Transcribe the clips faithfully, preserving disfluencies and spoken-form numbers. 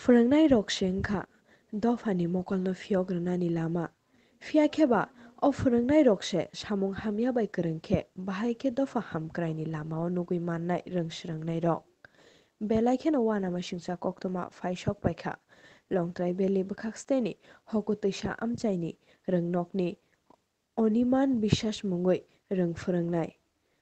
Phwrwngnairok se wngkha dophani mokolno phiyok rwnani lama. Phiya khe ba, o phwrwngnairok se samung hamya bai kwrwng khe bahai khe dopha hamkraini lamao nugwi mannai rwng swrwngnairok. Belai kheno uanamasingcha koktwma phai sok paikha Longtrai Valley bwkhak steni Hokutwisa amchaini rwngnokni Oniman Biswas mungwi rwng phwrwngnai.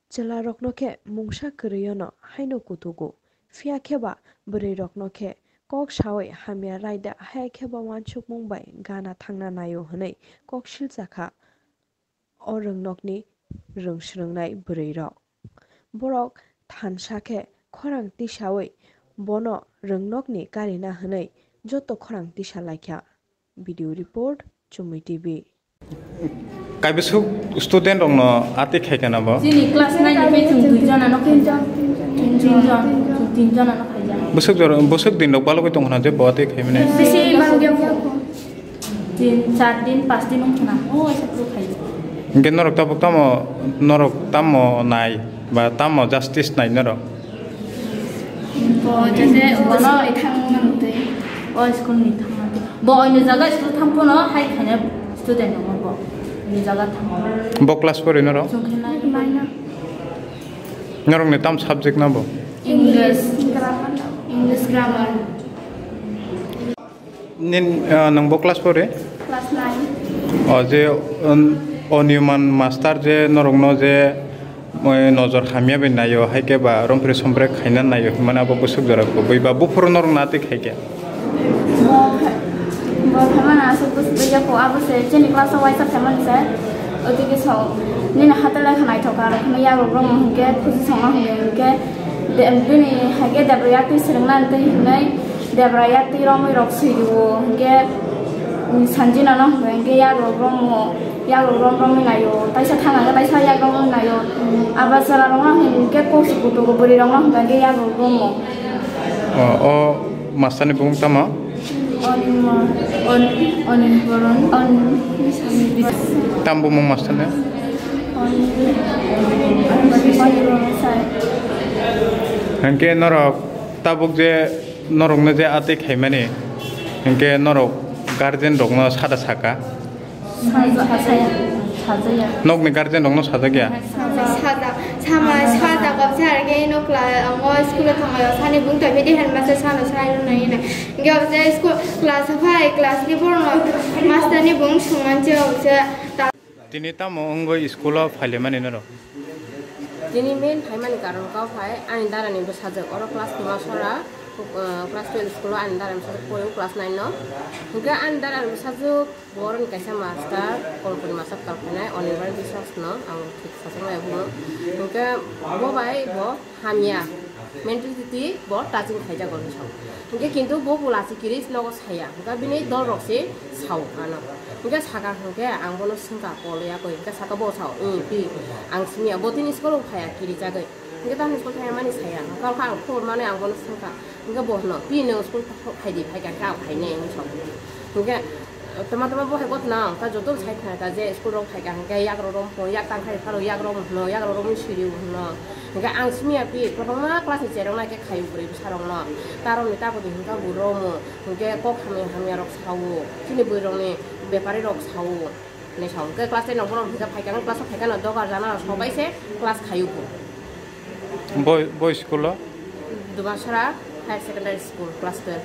Chwlarokno khe mungsa kwrwiono haino kutugo, phiya khe ba bwrwirokno khe kok sawi hamya raida haya khe ba uansukmung bai gana thangna naio hwnwi kok silchakha o rwngnokni rwng swrwngnai bwrwirok. Borok thansa khe khorang tisawi bono rwngnokni karina hwnwi joto khorang tisa laikha. Video report, Chumui T V. Kaibwswk student rokno ati khaikha na bo? Chini class nine ni bai chwng dui jona no khaijak. Tin jon, chwng tin jona no khaijak. Bwswk jora, bwswk din rok balogwi tongkha na je bo ati khaimani? Bisi balogwi. Tin, char din, pas din wngkha na. O, aisa phuru khaijak. Hinkhe norok tabuk tamo, norok tamo nai ba tamo justice nai norok? Bo jese bono school ni thangma twi. O school ni thangma twi. Bo oino jaga school thang phano hai khaina student tongo bo. Oino jaga thang. Bo class four ino ro? Chwng khe nai. Norok ni tam subject na bo? English. English grammar. Nin, ah, nwng bo class four e? Class nine. O je, um, Oniman master je norokno je, moi nojor hamya bai naio, hai khe ba romphre somphre khaina naio, hwnmani abo bwswk jora kubui ba buphuru norok nati khai khe. Bo kha-, bo khaimani aswk bwswk ya kho, abo se chini class o waisa khaimani se, otike so, nini hatai lai kha naithok kha, rok hwnwi yago rok hinkhe khusi songma hinkhe, de-, bini hai khe Debraya twi swrwngna twi hinwi, Debraya twi romwi rok swi rwo, hinkhe, mm, Sanjina no hwnkha hinkhe yagrok romwi, yagrok rom romwi naio, taisa thang hwnkhe taisa yagrok romwi naio, Abasara rok no hinkhe kok se kutugo, bwrwi rok no hwnkha hinkhe yagrok romo. O, o master ni bumung tamo? Onimo, on, Onimboron, on, tam bumung master ni? On, Onimboron sir. Hinkhe norok tabuk je norokno je atwi khaimani, hinkhe norok guardian rokno sada saka? Saja-, saya, sajaya. Nokni guardian rokno sajak ya? Saja-, sama, saja kok sa age no kla-, amo school o thangma sani bung twi bidi headmaster sano sai rw nai na. Hinkhe abo je school class o phai, class ni borok no master ni bung sungman che abo je. Tini tamo wngwi school o phailaimani norok? Tini main phaimani karon kok hai ani dara ni bwsajwk oro class twma sora, uh, class twelve school o ani dara ni bwsajwk poio class nine o. Hinkhe ani dara ni bwsajwk boroni kaisa master, Kolkuni master kalphainai Onimboron Biswas no ang thik sachaknai buno. Hinkhe bo bai bo hamya mentality bo touching khaijago hinwi sao. Hinkhe kintu bo bo lachi kiri nogo saya, hinkhe bini dol rok se sao ano. Hinkhe saka hinkhe ang bono swngkha kol yakwi, hinkhe saka bo sao, "Ih, pi, ang simiya, bo tini school o phaiya kiri jagwi." Hinkhe tamni school phaiya mani saya, hinkhe ang khobor mani ang bono swngkha. Hinkhe bo hwno, "Pi nwng school phaidi phaikha khe ang phainai," hinwi sao. Hinkhe Tama tama bo hai gotna wngkha, joto sai khna kha je school rok phai kha hinkhe yak rok rom phano, yak tang khai phano yak rok hwno, yak rok romwi siri hwno. Hinkhe ang simi ya pi kwbangma class ni cherok nai khe khaio bwrwi bwsa rok no. Ta rok ni ta bwdwi hinkhe bo romo, hinkhe kok hamya hamya rok sao, chini bwrwi rok ni bepari rok sao. Hinwi sao hinkhe class ten rok bono hinkhe phai kha, class o phai kha no dogar jana rok sobai se class khaio bo. Boy, boy school o? Dumasora Higher Secondary School, class twelve.